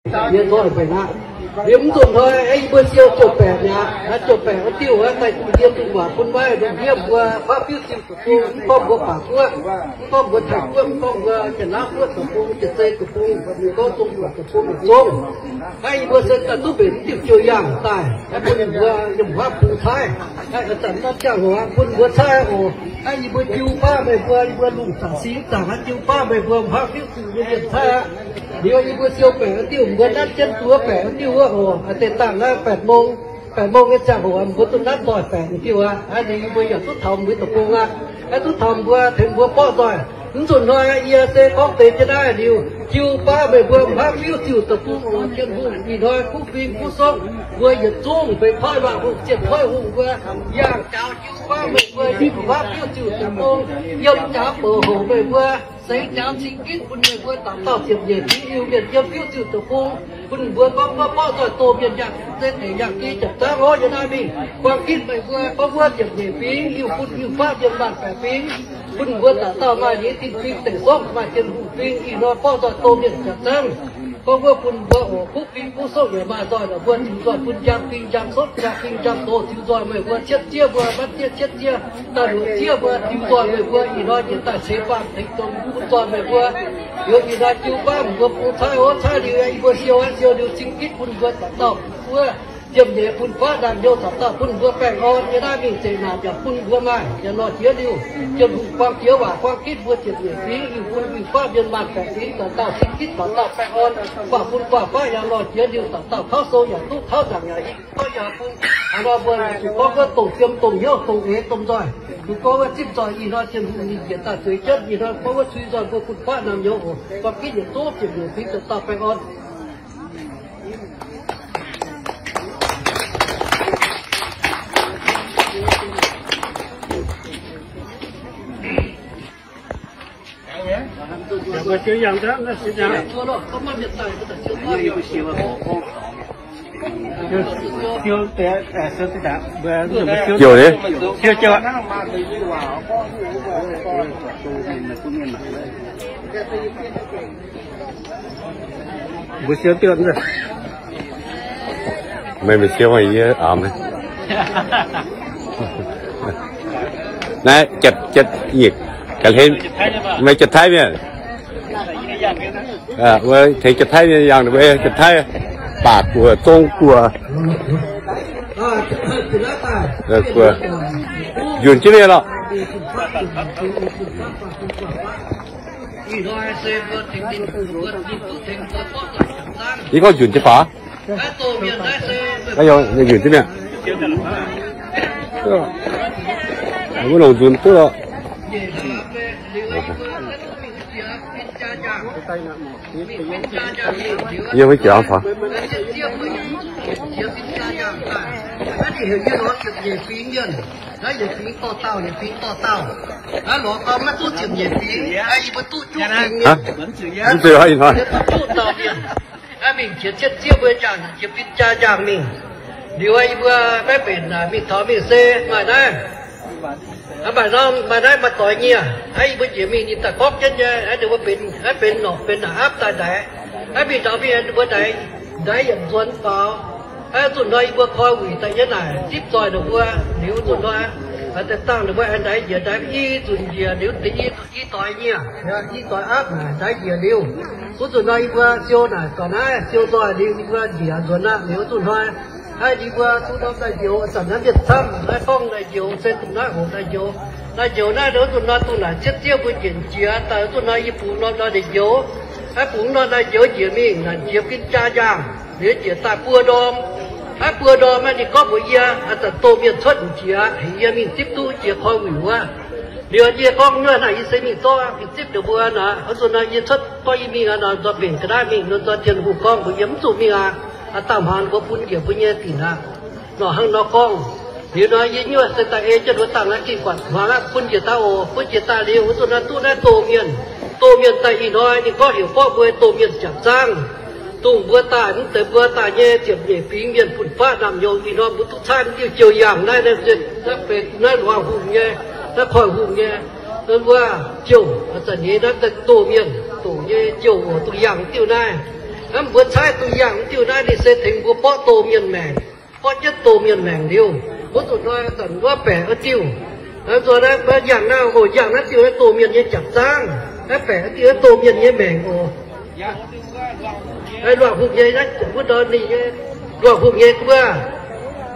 Mienh nzoih mbenc aqv. Liemh mv nzunc hnoi aeqv, yie mbuo siou ziouc baeqc mi'aqv. Ziouc baeqc wuov diuh aeqv, daaih dungh ndie dungh waac bun maiv dungh ndie mbuo fav fiuv ziuh deic-bung, mv gorngv mbuo baac guoqv, mv gorngv mbuo Taiv guoqv, mv gorngv mbuo Janx-Laauv guoqv deic-bung, Janx-Zei deic-bung, mv gorngv Zong guoqv deic-bung yietc zungv. Hnangv yie mbuo se daaih duqv mbenc diuh jiu yaangh daaih, bun mbuo yiem wuov bung caaiv, zanc norm ziangh hoc bun mbuo caaiv oc. Hnangv yie mbuo jiu baav meih mbuo, yie mbuo lungh zaangc sin zaangc aqv, jiu baav meih mbuo mv haih fiuv zuqc nyei mienh caaiv aqv. Liuz yie mbuo siou baeqc wuov diuh, mbuo nanv jienv duqv baeqc wuov diuh wuov oc. Deix dangh naaiv แปดโมง, แปดโมง nyei ziangh hoc mbuo duqv nanv doic baeqc wuov diuh aqv. Liuz yie mbuo yaac duqv taux mbuo deic-bung aqv. Aeqv, duqv taux mbuo, tengx mbuo borqv nzoih. Mv nzunc hnoi yie se gorngv deix jienv naaiv liuz, jiu baav meih mbuo mv haih fiuv ziuc deic-bung oc. Tin-Hungh ih hnoi kuv fing kuv sorqv mbuo yietc zungv feix koiv waac hungh, zienh koiv hungh mbuo, yangh jaux jiu baav meih mbuo yiem mv haih fiuv ziuc deic-bung, yiem jaux bouc houc meih mbuo, seix jaux cing gitv bun meih mbuo dauh dauh ziepc nyeic fingx Iu-Mienh yiem fiuv ziuc deic-bung, bun mbuo gorngv mbuo borqv nzoih doh mienh yangh zeiv deic yangh gih jepc zaangv hov yiem naaiv mingh. Buang gitv meih mbuo gorngv wuov ziepc nyeic fingx Iu-Fun Iu-Faqv mienh maanh baeqc fingx, bun mbuo dauh dauh maaih ninh nyei tin-fingx deic sorqv, maaih Tin-Hungh fingx ih hnoi borqv nzoih doh mienh jepc zaangv. Gorngv wuov bun mbuo oc, kuv fing kuv sorqv yaac maaih nzoih lorqc, mbuo ziux nzoih bun njang fingx njang sorqv, njang fingx njang doz ziux nzoih meih mbuo, cietv zieqv mbuo, maiv zieqv cietv zieqv, daaih luoqc zieqv mbuo, ziux nzoih meih mbuo ih hnoi njiec daaih ceix faam tengx dongz bun nzoih meih mbuo. Liuz ih hnoi jiu baav mbuo bung caaiv hov caaiv liuz, yie mbuo siou aqv, siou liuz cing gitv bun mbuo dauh dauh wuov, ziepc nyeic fun faqv naamh nyouz dauh dauh bun mbuo baengh orn nyei naaiv mingh zeqc naanc yaac bun mbuo maaih yaac lorh jiex liuz, Tin-Hungh buang jiex waac buang gitv mbuo ziepc nyeic fingx Iu-Fun Iu-Faqv mienh maanh baeqc fingx dauh dauh cing gitv dauh dauh baengh orn, guangc fun guangc faqv yaac lorh jiex liuz dauh dauh tauv sou yaac duqv tauv nzaangc yaac hingh tauv yaac bung. Hnangv nor mbuo zuqc gorngv wuov dongh fiem dongh hnyouv dongh eix domh nzoih, zuqc gorngv wuov zipv nzoih ih hnoi Tin-Hungh ninh njiec daaih zueiz jienv ih hnoi gorngv wuov cui nzoih mbuo fun faqv naamh nyouz oc. Buang gitv yietc zungv ziepc nyeic fingx dauh dauh baengh orn. Ziouc nyei. Mbuo siou diuh. Meih, meih siou yie aamx. Naaiv, jatv, jatv nyeic, ga'hlen. Meih jatv Taiv mienh. Wuov tengx jatv Taiv mienh yangh, wuov jatv Taiv baac guoqv zong guoqv. Guoqv. Nzunc jienv mienh lorqc. Yie gorngv nzunc jienv faaux. Yie nzunc jienv mienh. Wuov longc nzunc duqv lorqc. Yie wuov jaax faaux. Naaiv yietc fingx dorh dauh, yietc fingx dorh dauh. Naaiv lorz gorngv maiv duqv ziepc nyeic fingx, mv zeiz ih hnoi. Naaiv mingh qiex cietv zieqv mbuo jangx, qiex bin jaa jangx mingh. Liuz yie mbuo maiv benx naaic mingh taux mingh se maaih naaiv. Maaih norm, maaih naaiv maaih doix nyieh. Hnangv yie mbuo njiec mingh ninh daaih gorngv jienv nyei, hnangv ninh mbuo benx, hnangv benx norqc benx naaic aapv daaih ndaix. Hnangv mingh taux mingh ninh mbuo ndaix, ndaix yietc nzuonx faaux. Hnangv zuqc hnoi yie mbuo koi wuic daaih nyei naaic zipv zoih ninh mbuo liuz zuqc hnoi, daaih dangh ninh mbuo aengx ndaix njiec ndaix i zunc njiec liuz deix i, i doix nyieh, i doix aapv naaic ndaix njiec liuz. Wuov zuqc hnoi yie mbuo siou naaic ga'naaiv siou nzoih liuz yie mbuo njiec nzuonx aqv liuz zuqc hnoi. Hnangv yie mbuo duqv norm daaih njoux zanc naaiv mienh camv naaiv gorngv daaih njoux se dongh naaiv hoc daaih njoux. Daaih njoux naaiv wuov zuqc hnoi dongh naaic cietv zieqv mbuo njiec jiex daaih wuov zuqc hnoi yie bungx norm daaih njoux. Hnangv bungx norm daaih njoux njiec mingh naaic jiex bin jaa njaangh, liuz njiec daaih buo ndorm. Hnangv buo ndorm naaiv ninh gorngv mbuox yie, zanc doh mienh cuotv jiex, heuc yie mingh zipv duqv jiex koi wuic wuov. Liuz yie gorngv nyuoz naaic yie se mingh zorqv mingh zipv ninh mbuo naaic, wuov zuqc hnoi yie cuotv gorngv yie mingh nor nzoih mbenc ga'naaiv mingh nor nzoih Tin-Hungh gorngv mbuox yie mv zuqc mingh aqv. Dangh hmuangx mbuo bun njiec mbuo nyei dinc aqv. Nor hnangv nor gorngv. Liuz nor yie nyuoz se daaih ei jienv mbuo dangh naaiv gengh buatc hmuangx aqv, bun njiec daaih oc, bun njiec daaih liuz wuov zuqc naaiv duqv naaiv doh mienh. Doh mienh daaih ih hnoi ninh gorngv heuc borqv mbuo doh mienh jangx zaangv. Dongh mbuo daaih mv zeiz mbuo daaih nyei ziepc nyeic fingx mienh fun-faqv naamh nyouz ih hnoi mbuo duqv caaiv mv diuh jiu yaangh naaiv, naaiv benx naaiv luangh hungh nyei, naaiv koiv hungh nyei. Mbuo jouh zanc nyei naaiv doh mienh doqc nyei jouh oc, dongh yangh diuh naaiv. Hnamv mbuo caaiv duqv yangh wuov diuh naaiv, ninh se tengx mbuo borqv doh mienh maengc, borqv jienv doh mienh maengc liuz, mbuo zuqc hnoi zanc wuov baeqc wuov diuh. Nzuonx naaiv mbuo yangh naaiv oc, yangh naaiv diuh naaiv doh mienh nyei jaax zaangv, naaiv baeqc wuov diuh naaiv doh mienh nyei maengc oc. Luangh hungh nyei, mbuo ndortv ninh nyei, luangh hungh nyei mbuo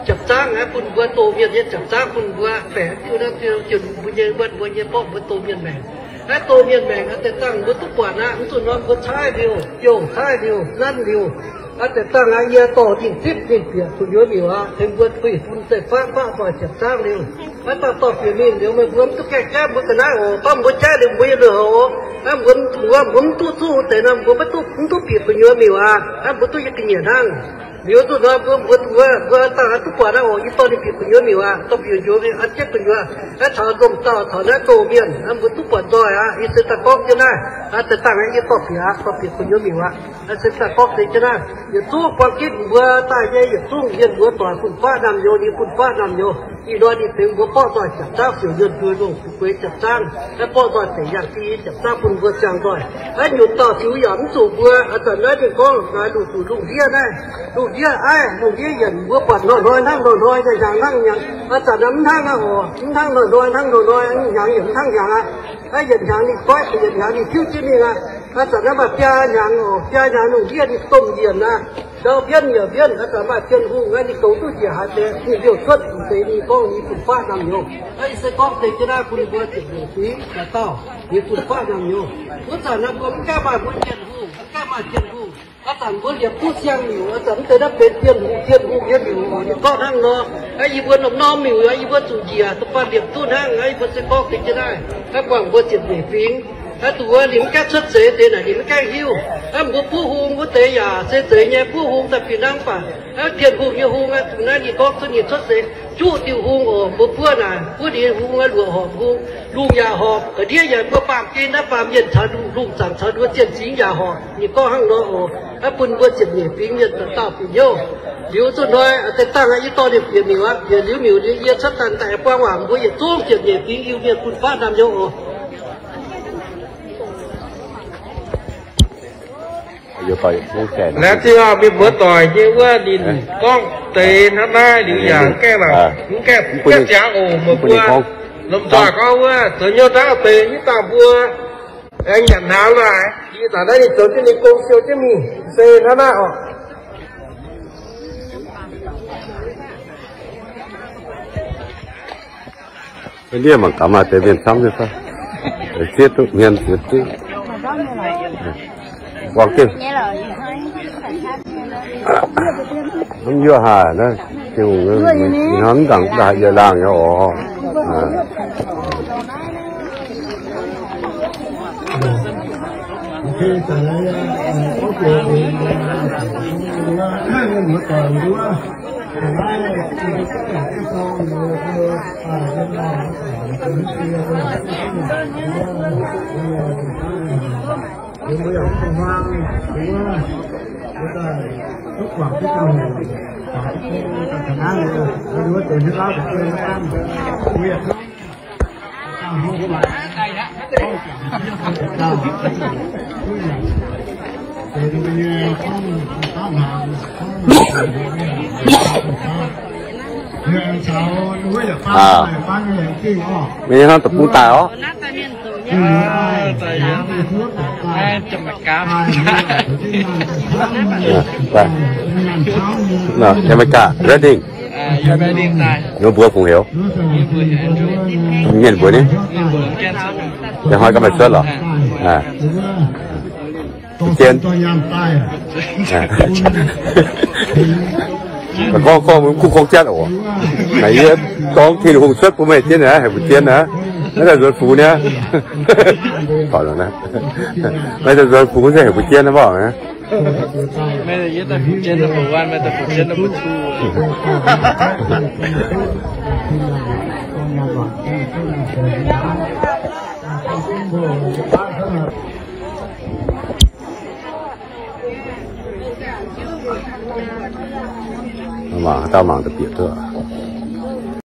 jaax zaangv naaiv bun mbuo doh mienh nyei jaax zaangv bun mbuo baeqc diuh naaiv diuh mbuo nyei wuonh mbuo nyei borqv mbuo doh mienh maengc. Naaiv doh mienh maengc naaiv deix dangh mbuo duqv buatc aqv, mv zuqc norm mbuo caaiv liuz, youh caaiv liuz, nanv liuz. Naaiv deix dangh aqv, yie dorh ninh zipv ninh bieqc kuh nyuoz miuc aqv, tengx mbuo buih bun zeiv-faqv faqv doic ziepc zaangv liuz. Naaiv dangh dorh bieqc mingh liuz, meih mbuo mv duqv gaengh jaiv mbuo ga'naaiv oc. Gorngv mbuo jaiv liuz mbuo yiem lui-houx, naaiv mbuo, mbuo mv duqv zuqv wuov deix nor, mbuo mv duqv, mv duqv bieqc kuh nyuoz miuc aqv. Naaiv mbuo duqv yie ga'nyiec hnangv. Liuz zuqc nor mbuo, mbuo, mbuo dangh duqv buatc aqv oc. Yie dorh ninh bieqc kuh nyuoz miuc aqv, dorh bieqc kuh nyuoz miuc aqv, jienv kuh nyuoz aqv, taux domh dauh taux naaiv doh mienh, naaiv mbuo duqv buatc nzoih aqv. Yie se daaih gorngv jienv naaiv, deix dangh yie dorh bieqc aqv, dorh bieqc kuh nyuoz miuc aqv. Naaiv se daaih gorngv deix jienv naaiv, yietc zungv buang gitv mbuo daaih nyei, yietc zungv mienh mbuo doic fun-faqv naamh nyouz, ninh fun-faqv naamh nyouz. Ih hnoi ninh tengx mbuo borqv nzoih jaax zaangv siouc yuonh nduih longc gueix jaax zaangv, naaiv borqv nzoih deic yangh di jaax zaangv bun mbuo ziangh nzoih. Naaiv nyutc dauh ziux yaac mv zuqc mbuo, ih zanc naaiv ninh gorngv naaiv lungh zuqc lungh ndiev naaiv, lungh ndiev aiv, lungh ndiev yienc, mbuo buatc hnoi-hnoi hnangv hnoi-hnoi, hnyangx hnangv hnyangx. Ih zanc naaiv mv hnangv aqv oc, mv hnangv hnoi-hnoi, hnangv hnoi-hnoi, hnyangx yienc mv hnangv hnyangx aqv. Naaiv yietc hnyangx ninh goiv, yietc hnyangx ninh tiuv jienv mingh aqv. Ih zanc naaiv maaih biaa hnyangx oc, biaa hnyangx lungh ndiev ninh domh njiec aqv. Ndau mbienv yaac mbienv, ih zanc maaih Tin-Hungh naaiv ninh goux duqv njiec haaix deix, ninh liouh cuotv deix ninh gorngv ninh fun-faqv naamh nyouz. Naaiv yie se gorngv deix jienv naaiv bun mbuo ziepc nyeic fingx dauh dauh, ninh fun-faqv naamh nyouz. Wuov zanc naaiv mbuo mv gaengh maaih mbuo Tin-Hungh, mv gaengh maaih Tin-Hungh. Ih zanc mbuo liepc duqv siang liuc, ih zanc mv deix naaiv benx Tin-Hungh, Tin-Hungh nyei liuc, ninh gorngv hnangv nor. Naaiv yie mbuo norm-norm miuc, yie mbuo zuqc njiec, da'faanh liepc duqv hnangv. Naaiv yie mbuo se gorngv deix jienv naaiv, naaiv buangh mbuo ziepc nyeic fingx. Naaiv dongh wuov ninh mv gaengh cuotv seix deix naaic, ninh mv gaengh hiuv. Naaiv mbuo buov hung wuov deix yaac se zeiz nyei, buov hung daaih fih hnangv baac naaiv Tin-Hungh nyei hung aqv. Dongh naaiv ninh gorngv cuotv, ninh cuotv seix juqv diuh hung oc. Mbuo buov naaic, buov ninh hung aqv, luoqc horpc hung, lungh yaac horpc, ga'ndiev yaac mbuo baamh gen naaiv baamh mienh caux lungh, lungh zaangc caux nduov zienh zingx yaac horpc. Ninh gorngv hnangv nor oc. Naaiv bun mbuo ziepc nyeic fingx mienh dauh dauh bieqc hnyouv. Liuz zuqc hnoi deix dangh aqv, yie dorh ninh bieqc miuc aqv. Bieqc liuz miuc liuz yie cuotv daaih daaih buang waac mbuo yietc zungv ziepc nyeic fingx Iu-Mienh fun-faqv naamh nyouz oc. Laengz zingh oc, mienh muoz doic nyei wuov ninh gorngv deix hnangv naaiv liuz yaac mv gaengh, mv gaengh, mv gaengh ziangx oc. Meih mbuo lomh nzoih gorngv wuov zoux hnyouv ndaauv deix, yie dangh mbuo aengx nyanc hnaangx naaic. Ih zanc naaiv ninh zoux jienv ninh gong siou jienv mingh se hnangv naaiv oc. Ndiev mangc gaax maaih deix mienh camv nyei fai? Siev duqv hmien siev duqv. Buangh jienv. Mv yuoqv haaix naaiv, Tin-Hungh hnangv mv nzangc daaih yie laangh nyei oc. Mv hnangv deic-bung daaih oc. Jamaica, Redding. Yie mbuo fungc heuc. Mienh mbuox ni. Hnoi gaax maaih cuotv lorqc. Jien. Gorngv, gorngv mv kuv gorngv jatv oc. Naaic yie dorng Tin-Hungh cuotv bun meih jienv aqv, heuc mbuo jien aqv. Maiv daaih nzuonx fungx ni. Maiv daaih nzuonx fungx se heuc mbuo jien aqv. Mangc, dauh mangc da'bieqc duqv.